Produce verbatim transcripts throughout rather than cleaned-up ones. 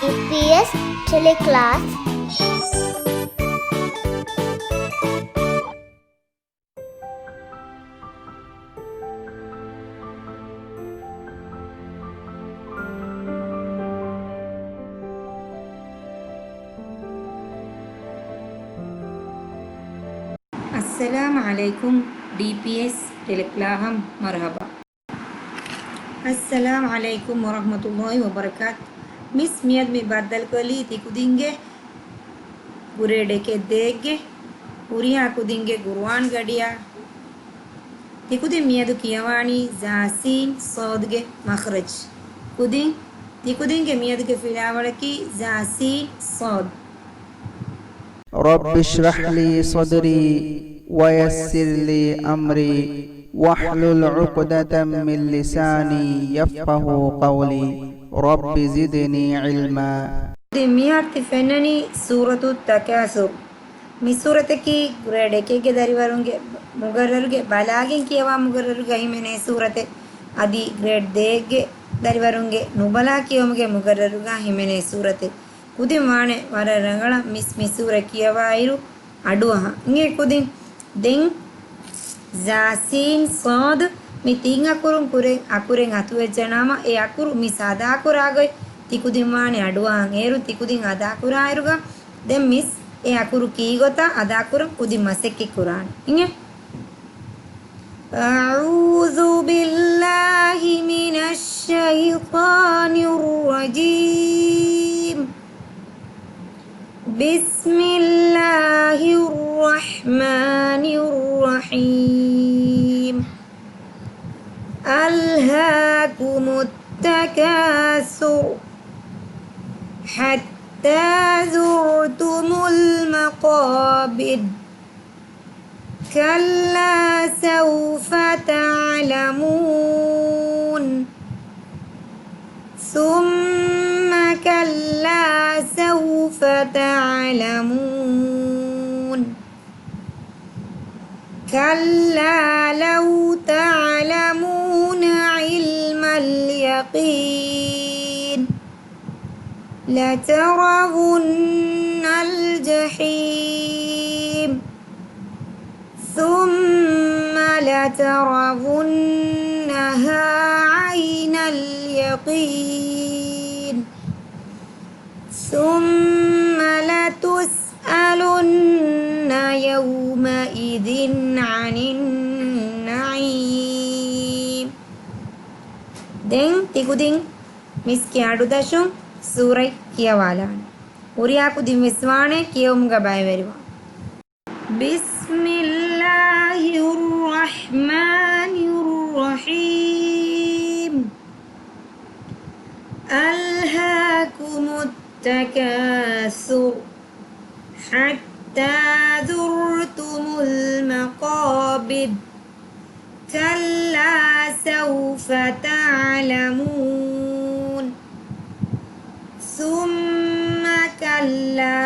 ޑީޕީއެސް ޓެލެކްލާސް. އައްސަލާމް ޢަލައިކުމް. ޑީޕީއެސް ޓެލެކްލާހަށް މަރުޙަބާ. އައްސަލާމް ޢަލައިކުމް ވަރަޙްމަތުﷲި ވަބަރަކާތު. މިސް މިއަދު މި ބައްދަލުކޮށްލީ ތިކުދިންގެ ގްރޭޑް އެކެއް ދޭއްގެ ހުރިހާ ކުދިންގެ ޤުރުއާން ގަޑިއަށް. ތިކުދިން މިއަދު ކިޔަވާނީ ޒާ ސީން ޞާދުގެ މަޚްރަޖް. ކުދިން، ތިކުދިންގެ މިއަދުގެ ފިލާވަޅަކީ ޒާ ސީން ޞާދު. رب اشرح لي صدري ويسر لي أمري واحلل عقدة من لساني يفقهوا قولي. رب زدني علما. މިހާރު ތި ފެންނަނީ ސޫރަތު ތަކާސުރު. މި ސޫރަތަކީ ގްރޭޑް އެކެއްގެ ދަރިވަރުންގެ މުގައްރަރުގެ ބަލާގެން ކިޔަވާ މުގައްރަރުގަ ހިމެނޭ ސޫރަތެއް. އަދި ގްރޭޑް ދޭއްގެ ދަރިވަރުންގެ ނުބަލާ ކިޔެވުމުގެ މުގައްރަރުގަ ހިމެނޭ ސޫރަތެއް. ކުދިން ވާނެ ވަރަށް ރަނގަޅަށް މިސް މި ސޫރަ ކިޔަވާއިރު އަޑުއަހަން. އިނގޭ ކުދިން ދެން ޒާ ސީން ޞާދު މި ތިން އަކުރުން ކުރެ، އަކުރެއް އަތުވެއްޖެނަމަ، އެ އަކުރު މިސް އަދާކުރާ ގޮތް ތިކުދިން ވާނެ އަޑުއަހަން. އޭރު ތިކުދިން އަދާކުރާއިރުގަ ދެން މިސް އެ އަކުރު ކީގޮތާ އަދާކުރަން ކުދިން މަސައްކަތް ކުރާނެ. އިނގޭ؟ أعوذ بالله من الشيطان الرجيم. بسم الله الرحمن الرحيم. ألهاكم التكاثر حتى زرتم المقابر. كلا سوف تعلمون. ثم كلا سوف تعلمون. كلا لو تعلمون علم اليقين. لترون الجحيم. ثم لترونها عين اليقين. ثم لتسألن يومئذ عن النعيم. ދެން ތިކުދިން މިސްގެ އަޑުދަށުން ސޫރަތް ކިޔަވާލާނެ. ހުރިހާ ކުދިން ވެސް ވާނެ ކިޔެވުމުގަ ބައިވެރިވާން. بسم الله الرحمن الرحيم. ألهاكم التكاثر حتى زرتم المقابر. كلا سوف تعلمون. ثم كلا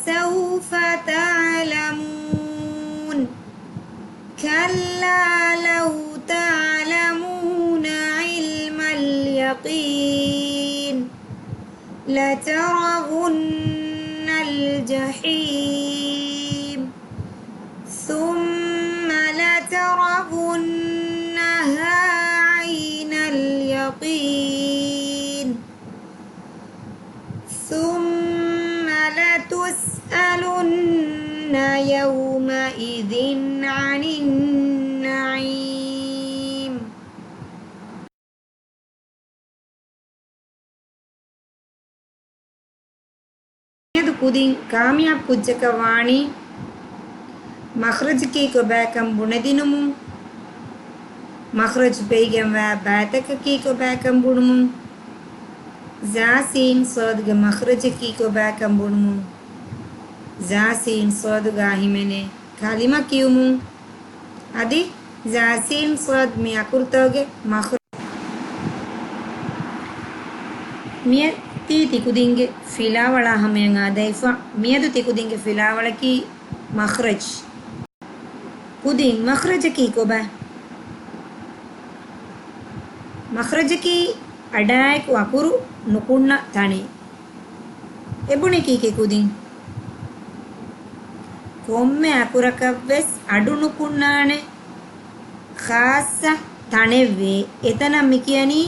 سوف تعلمون. كلا لو تعلمون علم اليقين. لترون الجحيم. ثم لترونها عين اليقين. ثم لتسألن يومئذ عن النعيم. މިއަދު ކުދިން ކާމިޔާބު ކުއްޖަކަށް ވާނީ މަޚްރަޖަކީ ކޮބާކަން ބުނެދިނުމުން، މަޚްރަޖު ބެއިގެންވާ ބައިތަކަކީ ކޮބާކަން ބުނުމުން، ޒާ ސީން ޞާދުގެ މަޚްރަޖަކީ ކޮބާކަން ބުނުމުން، ޒާ ސީން ޞާދުގަ ހިމެނޭ ކަލިމަ ކިޔުމުން، އަދި ޒާ ސީން ޞާދު މި އަކުރުތަކުގެ މަޚްރަޖު. މިއަދު ތި ތިކުދިންގެ ފިލާވަޅާ ހަމަޔަށް އާދައިފަ. މިއަދު ތިކުދިންގެ ފިލާވަޅަކީ މަޚްރަޖު. ކުދިން މަޚްރަޖަކީ ކޮބާ؟ މަޚްރަޖަކީ އަޑާއެކު އަކުރު ނުކުންނަ ތަނެއް. އެބުނި ކީކޭ ކުދިން؟ ކޮންމެ އަކުރަކަށްވެސް އަޑު ނުކުންނާނެ ޚާއްޞަ ތަނެއްވޭ. އެތަނަށް މި ކިޔަނީ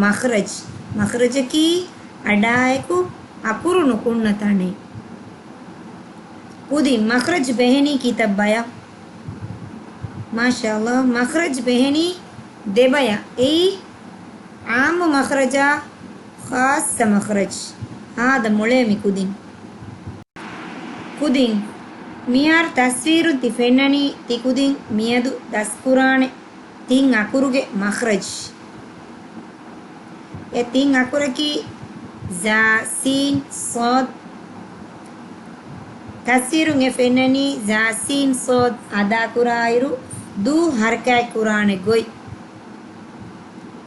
މަޚްރަޖް. މަޚްރަޖަކީ އަޑާއެކު އަކުރު ނުކުންނަ ތަނެއް. ކުދިން މަޚްރަޖް ބެހެނީ ކިތައް ބަޔަށް؟ މާޝާﷲ، މަޚްރަޖް ބެހެނީ ދެ ބަޔަށް. އެއީ ޢާއްމު މަޚްރަޖާ، ޚާއްޞަ މަޚްރަޖް. ހާދަ މޮޅޭ މި ކުދިން. ކުދިން، މިހާރު ތަސްވީރުން ތި ފެންނަނީ ތި ކުދިން މިއަދު ދަސްކުރާނެ ތިން އަކުރުގެ މަޚްރަޖް. އެ ތިން އަކުރަކީ ޒާ، ސީން، ޞާދު. ތަސްވީރުން އެ ފެންނަނީ ޒާ، ސީން، ޞާދު އަދާކުރާއިރު ދޫ ހަރަކާތް ކުރާނެ ގޮތް.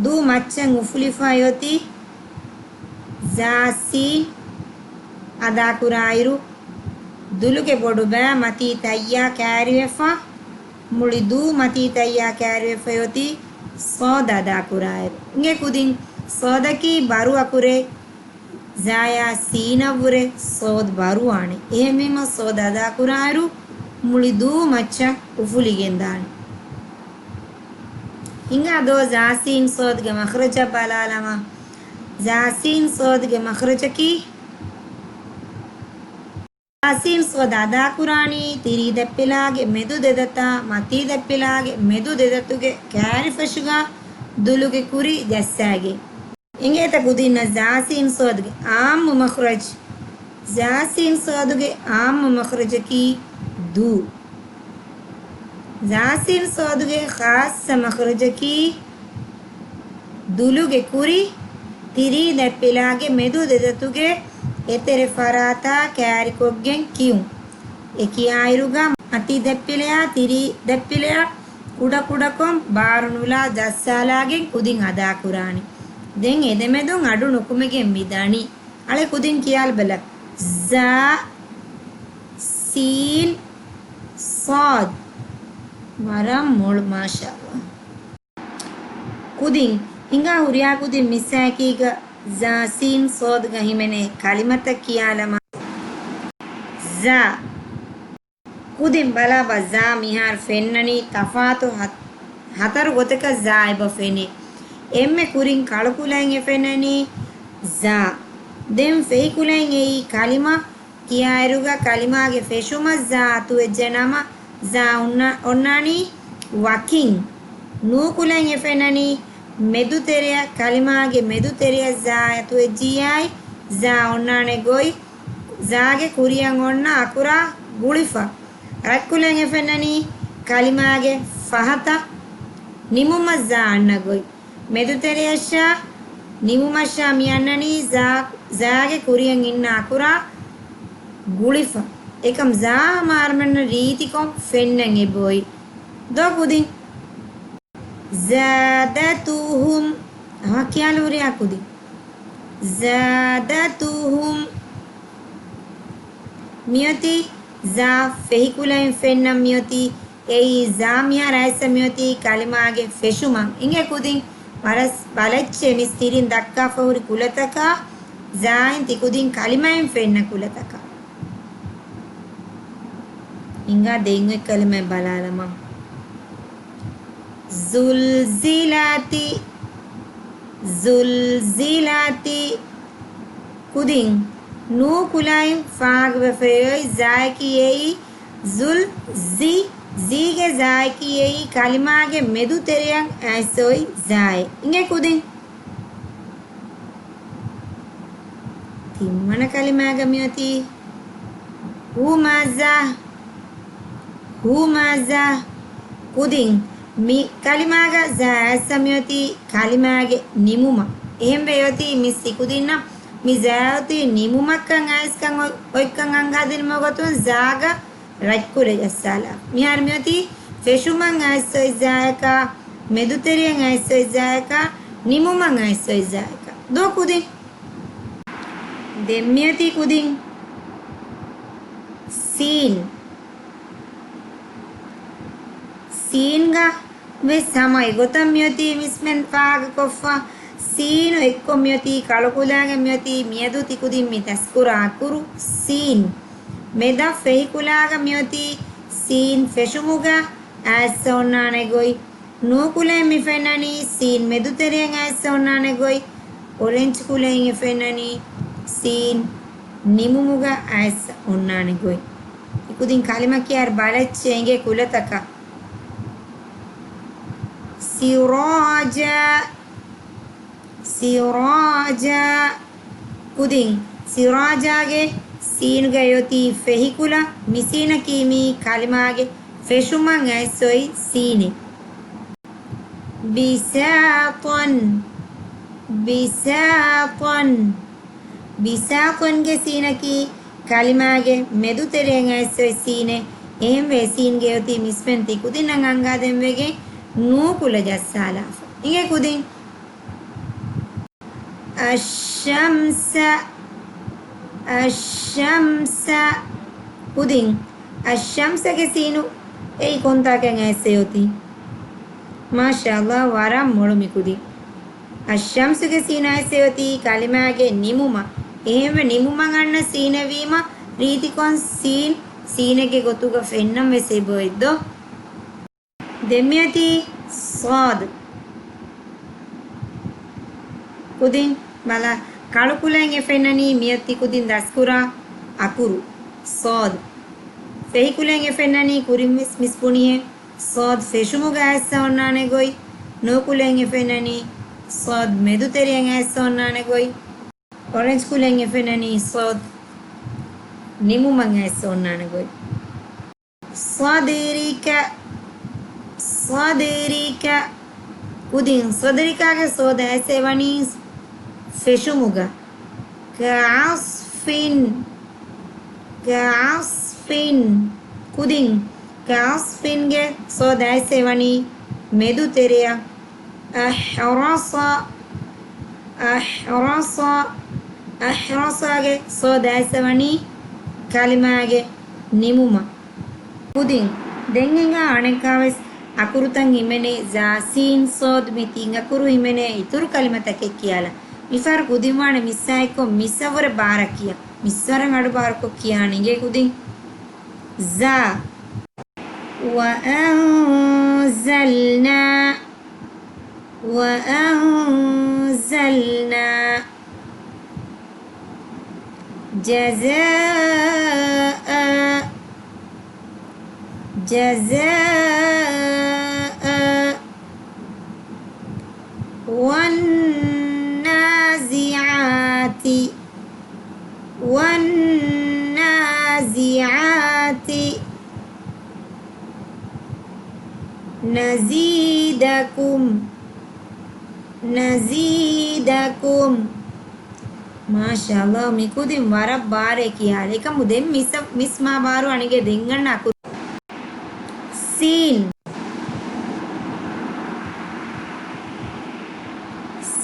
ދޫ މައްޗަށް އުފުލިފައި އޮތީ ޒާ، ސީން އަދާކުރާއިރު، ދުލުގެ ބޮޑު ބައި މަތީ ތައްޔާ ކައިރިވެފަ، މުޅި ދޫ މަތީ ތައްޔާ ކައިރިވެފައި އޮތީ ޞާދު އަދާކުރާއިރު. އިނގޭ ކުދިން، ޞާދަކީ ބަރު އަކުރެއް، ޒާޔާ ސީނަށްވުރެ ޞާދު ބަރުވާނެ. އެހެންވީމަ ޞާދު އަދާކުރާއިރު، މުޅި ދޫ މައްޗަށް އުފުލިގެންދާނެ. ހިނގާ ދޯ ޒާ، ސީން، ޞާދުގެ މަޚްރަޖަށް ބަލާލަމާ. ޒާ، ސީން، ޞާދުގެ މަޚްރަޖަކީ، ޒާ، ސީން، ޞާދު އަދާކުރާނީ ތިރީ ދަތްޕިލާގެ މެދު ދެދަތާ މަތީ ދަތްޕިލާގެ މެދު ދެދަތުގެ ކައިރިފަށުގަ ދުލުގެ ކުރި ޖައްސާގެން. އިނގޭތަ ކުދިންނަށް ޒާ، ސީން، ޞާދުގެ ޢާއްމު މަޚްރަޖް؟ ޒާ، ސީން، ޞާދުގެ ޢާއްމު މަޚްރަޖަކީ ދޫ. ޒާ، ސީން، ޞާދުގެ ޚާއްޞަ މަޚްރަޖަކީ ދުލުގެ ކުރި ތިރީ ދަތްޕިލާގެ މެދު ދެދަތުގެ އެތެރެ ފަރާތާ ކައިރިކޮށްގެން ކިޔުން. އެ ކިޔާއިރުގަ މަތީ ދަތްޕިލަޔާ ތިރީ ދަތްޕިލަޔާ ކުޑަކުޑަކޮށް ބާރުނުލާ ޖައްސާލާގެން ކުދިން އަދާކުރާނެ. ދެން އެދެމެދުން އަޑު ނުކުމެގެން މި ދަނީ. އަޅެ ކުދިން ކިޔާލަބަލަ. ޒާ، ސީން، ޞާދު. ވަރަށް މޮޅު، މާޝާﷲ. ކުދިން، ހިނގާ ހުރިހާ ކުދިން މިސާކީގަ ޒާ، ސީން، ޞާދުގަ ހިމެނޭ ކަލިމަތައް ކިޔާލަމާ. ޒާ. ކުދިން ބަލާބަ، ޒާ މިހާރު ފެންނަނީ ތަފާތު ހަ-، ހަތަރު ގޮތަކަށް ޒާ އެބަ ފެނޭ. އެންމެ ކުރިން ކަޅުކުލައިން އެ ފެންނަނީ ޒާ. ދެން ފެހިކުލައިން އެއީ ކަލިމަ ކިޔާއިރުގަ ކަލިމާގެ ފެށުމަށް ޒާ އަތުވެއްޖެ ނަމަ، ޒާ އޮންނަ-، އޮންނާނީ ވަކިން. ނޫކުލައިން އެ ފެންނަނީ މެދުތެރެއަށް، ކަލިމާގެ މެދުތެރެއަށް ޒާ އަތުވެއްޖިއްޔާއި، ޒާ އޮންނާނެ ގޮތް، ޒާގެ ކުރިއަށް އޮންނަ އަކުރާ ގުޅިފަ. ރަތްކުލައިން އެ ފެންނަނީ ކަލިމާގެ ފަހަތަށް ނިމުމަށް ޒާ އަންނަ ގޮތް. މެދުތެރެއަށާ ނިމުމަށާ މި އަންނަނީ ޒާ-، ޒާގެ ކުރިއަށް އިންނަ އަކުރާ ގުޅިފަ. އެކަމް ޒާ ހަމަ އަރަމެންނަށް ރީތިކޮށް ފެންނަން އެބައޮތް. ދޯ ކުދިން. ޒާދަތުހުމް. އަހަ ކިޔާލު ހުރިހާ ކުދިން. ޒާދަތުހުމް. މިއޮތީ ޒާ ފެހިކުލައިން ފެންނަން މިއޮތީ. އެއީ ޒާ މިހާރު އައިސް މިއޮތީ ކަލިމާގެ ފެށުމަށް. އިނގޭ ކުދިން، ވަރަސް ބަލައްޗޭ މިސް ތިރިން ދައްކާފަ ހުރި ކުލަތަކާ، ޒާއިން ތި ކުދިން ކަލިމައިން ފެންނަ ކުލަތަކާ. ހިނގާ ދެން އޮތް ކަލިމައެއް ބަލާލަމާ. ޒުލްޒިލަތި، ޒުލްޒިލަތި. ކުދިން ނޫކުލައިން ފާގަވެފައި އޮތް ޒާއަކީ އެއީ ޒުލް، ޒި، ޒީގެ ޒާއަކީ އެއީ ކަލިމާގެ މެދު ތެރެއަށް އައިސް އޮތް ޒާއެއް. އިނގޭ ކުދިން. ތިންވަނަ ކަލިމާގަ މިއޮތީ ހުމަޒަ، ހުމަޒަ. ކުދިން މި ކަލިމާގަ ޒާ އައިސް މިއޮތީ ކަލިމާގެ ނިމުމަށް. އެހެންވެ އޮތީ މި ސިކުދިންނަށް މި ޒާ އޮތީ ނިމުމަކަށް އައިސްކަން އޮތް-، އޮތްކަން އަންގާދިނުމުގެ ގޮތުން ޒާގަ ރަތްކުލަ ޖައްސާލާ. މިހާރު މިއޮތީ ފެށުމަށް އައިސް އޮތް ޒާއަކާ، މެދުތެރެއަށް އައިސް އޮތް ޒާއަކާ، ނިމުމަށް އައިސް އޮތް ޒާއަކާ. ދޯ ކުދިން. ދެން މިއޮތީ ކުދިން ސީން. ސީންގަ ވެސް ހަމަ އެގޮތަށް މިއޮތީ މިސްމެން ފާހަގަކޮށްފަ. ސީނު އެއްކޮށް މިއޮތީ ކަޅުކުލާގަ މިއޮތީ މިއަދު ތިކުދިން މި ދަސްކުރާ އަކުރު ސީން. މެދަށް ފެހިކުލާގަ މިއޮތީ ސީން ފެށުމުގަ އައިސް އޮންނާނެ ގޮތް. ނޫކުލައިން މި ފެންނަނީ ސީން މެދުތެރެއަށް އައިސް އޮންނާނެ ގޮތް. އޮރެންޖް ކުލައިން އެ ފެންނަނީ ސީން ނިމުމުގަ އައިސް އޮންނާނެ ގޮތް. ތިކުދިން ކަލިމަ ކިޔާއިރު ބަލައްޗޭ އިނގޭ ކުލަތަކަށް. ސިރާޖާ، ސިރާޖާ. ކުދިން ސިރާޖާގެ ސީނުގައި އޮތީ ފެހިކުލަ. މި ސީނަކީ މީ ކަލިމާގެ ފެށުމަށް އައިސް އޮތް ސީނެއް. ބިސާޠަން، ބިސާޠަން. ބިސާޠަންގެ ސީނަކީ ކަލިމާގެ މެދުތެރެއަށް އައިސް އޮތް ސީނެއް. އެހެންވެ ސީންގެ އޮތީ މިސްމެން ތިކުދިންނަށް އަންގާދޭން ވެގެން ނޫކުލަ ޖައްސާލާފަ. އިނގޭ ކުދިން. އައްޝަމްސަ، އައްޝަމްސަ. ކުދިން އައްޝަމްސަގެ ސީނު އެއީ ކޮންތާކަށް އައިސް އޮތީ؟ މާޝާﷲ، ވަރަށް މޮޅު މި ކުދިން. އައްޝަމްސުގެ ސީނު އައިސް އޮތީ ކަލިމާގެ ނިމުމަށް. އެހެންވެ ނިމުމަށް އަންނަ ސީނެއް ވީމަ ރީތިކޮށް ސީން، ސީނެއްގެ ގޮތުގަ ފެންނަން ވެސް އެބައޮތް ދޯ. ދެން މިއޮތީ ޞާދު. ކުދިން ބަލަ، ކަޅުކުލައިން އެ ފެންނަނީ މިއޮތީ ކުދިން ދަސްކުރާ އަކުރު ޞާދު. ފެހިކުލައިން އެ ފެންނަނީ ކުރިން ވެސް މިސް ބުނިހެން ޞާދު ފެށުމުގަ އައިސް އޮންނާނެ ގޮތް. ނޫކުލައިން އެ ފެންނަނީ ޞާދު މެދުތެރެއަށް އައިސް އޮންނާނެ ގޮތް. އޮރެންޖް ކުލައިން އެ ފެންނަނީ ޞާދު ނިމުމަށް އައިސް އޮންނާނެ ގޮތް. ޞަދްރިކަ، ޞަދްރިކަ. ކުދިން ޞަދްރިކާގެ ޞާދު އައިސް އެ ވަނީ ފެށުމުގަ. ކަޢަޞްފިން، ކަޢަޞްފިން. ކުދިން ކަޢަޞްފިންގެ ޞާދު އައިސް އެ ވަނީ މެދު ތެރެއަށް. އަޙްރަޞަ، އަޙްރަޞަ، އަޙްރަޞާގެ ޞާދު އައިސް އެ ވަނީ ކަލިމާގެ ނިމުމަށް. ކުދިން ދެން ހިނގާ އަނެއްކާވެސް އަކުރުތައް ހިމެނޭ، ޒާ ސީން ޞާދު މި ތިން އަކުރު ހިމެނޭ އިތުރު ކަލިމަތަކެއް ކިޔާލަން. މިފަހަރު ކުދިން ވާނެ މިސްއާއެއްކޮށް މިސްއަށްވުރެ ބާރަށް ކިޔާ. މިސްވަރަށް އަޑު ބާރުކޮށް ކިޔާނެ އިނގޭ ކުދިން. ޒާ. وأنزلنا، وأنزلنا. جزاء، جزاء. والنازعات، والنازعات. نزيدكم، نزيدكم. މާޝާﷲ، މި ކުދިން ވަރަށް ބާރޭ ކިޔާލި. އެކަމު ދެން މިސް، މިސް މާ ބާރު އަނެގެ ދެންގަންނަ ކުދިން. ސީން.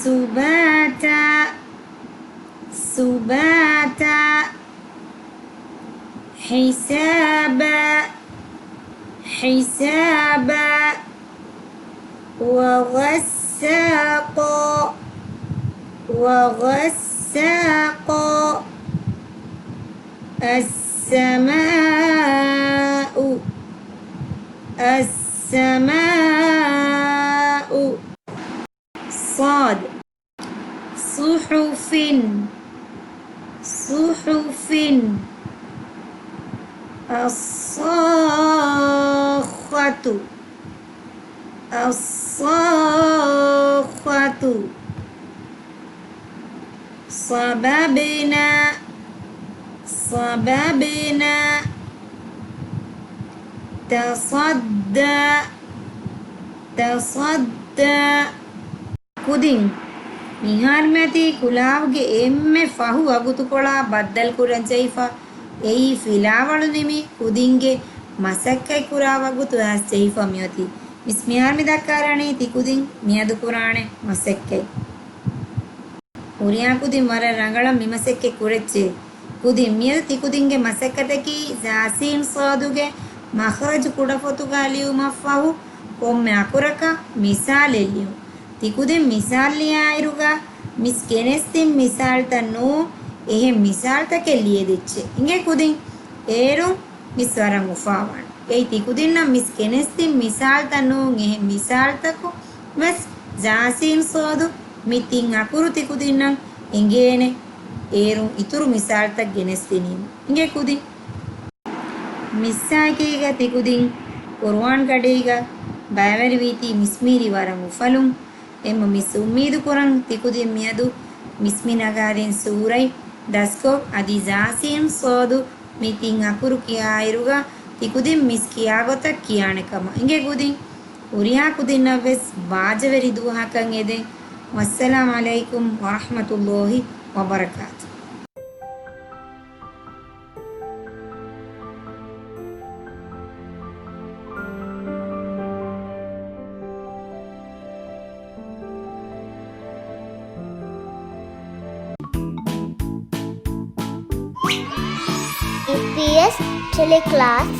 سباتا، سباتا. حسابا، حسابا. وغساقا، وغساقا. السماء، السماء. صاد. صحف، صحف. الصاخة، الصاخة. صببنا، صببنا. تصدى، تصدى. ކުދިން މިހާރު މިއޮތީ ކުލާވުގެ އެންމެ ފަހު ވަގުތުކޮޅާ ބައްދަލުކުރަން ޖެހިފަ. އެއީ ފިލާވަޅު ނިމި ކުދިންގެ މަސައްކަތް ކުރާ ވަގުތު އައިސް ޖެހިފަ މިއޮތީ. މިސް މިހާރު މި ދައްކާލާނީ ތި ކުދިން މިއަދު ކުރާނެ މަސައްކަތް. ހުރިހާ ކުދިން ވަރަށް ރަނގަޅަށް މި މަސައްކަތް ކުރައްޗޭ. ކުދިން މިއަދު ތި ކުދިންގެ މަސައްކަތަކީ ޒާ ސީން ޞާދުގެ މަޚްރަޖު ކުޑަފޮތުގަ ލިޔުމަށްފަހު ކޮންމެ އަކުރަކަށް މިސާލެއް ލިޔުން. ތި ތިކުދިން މިސާލް ލިޔާއިރުގަ މިސް ގެނެސްދިން މިސާލްތައް ނޫން، އެހެން މިސާލްތަކެއް ލިޔެދެއްޗޭ. އިނގޭ ކުދިން އޭރުން މިސް ވަރަށް އުފާވާނެ. އެއީ ތިކުދިންނަށް މިސް ގެނެސްދިން މިސާލްތައް ނޫން، އެހެން މިސާލްތަކުން ވެސް ޒާސީން ސޯދު މި ތިން އަކުރު ތިކުދިންނަށް އެނގޭނެ އޭރުން އިތުރު މިސާލްތައް ގެނެސްދިނީމަ. އިނގޭ ކުދިން. މިސްއާއެކީގަ ތިކުދިން ޤުރުއާން ކަޑައިގަ ބައިވެރިވީތީ މިސްމީރި ވަރަށް އުފަލުން. އެމަ މިސް އުއްމީދު ކުރަން ތިކުދިން މިއަދު މިސްމި ނަގާދިން ސޫރަތް ދަސްކޮށް އަދި ޒާސީން ސޯދު މި ތިން އަކުރު ކިޔާއިރުގަ ތިކުދިން މިސް ކިޔާގޮތަށް ކިޔާނެ ކަމަށް. އިނގޭ ކުދިން ހުރިހާ ކުދިންނަށްވެސް ބާޖަވެރި ދުވަހަކަށް އެދެން. ވައްސަލާމް ޢަލައިކުމް ވަރަޙްމަތުﷲި ވަބަރަކާތު. އީޕީއެސް ޓެލެކްލާސް.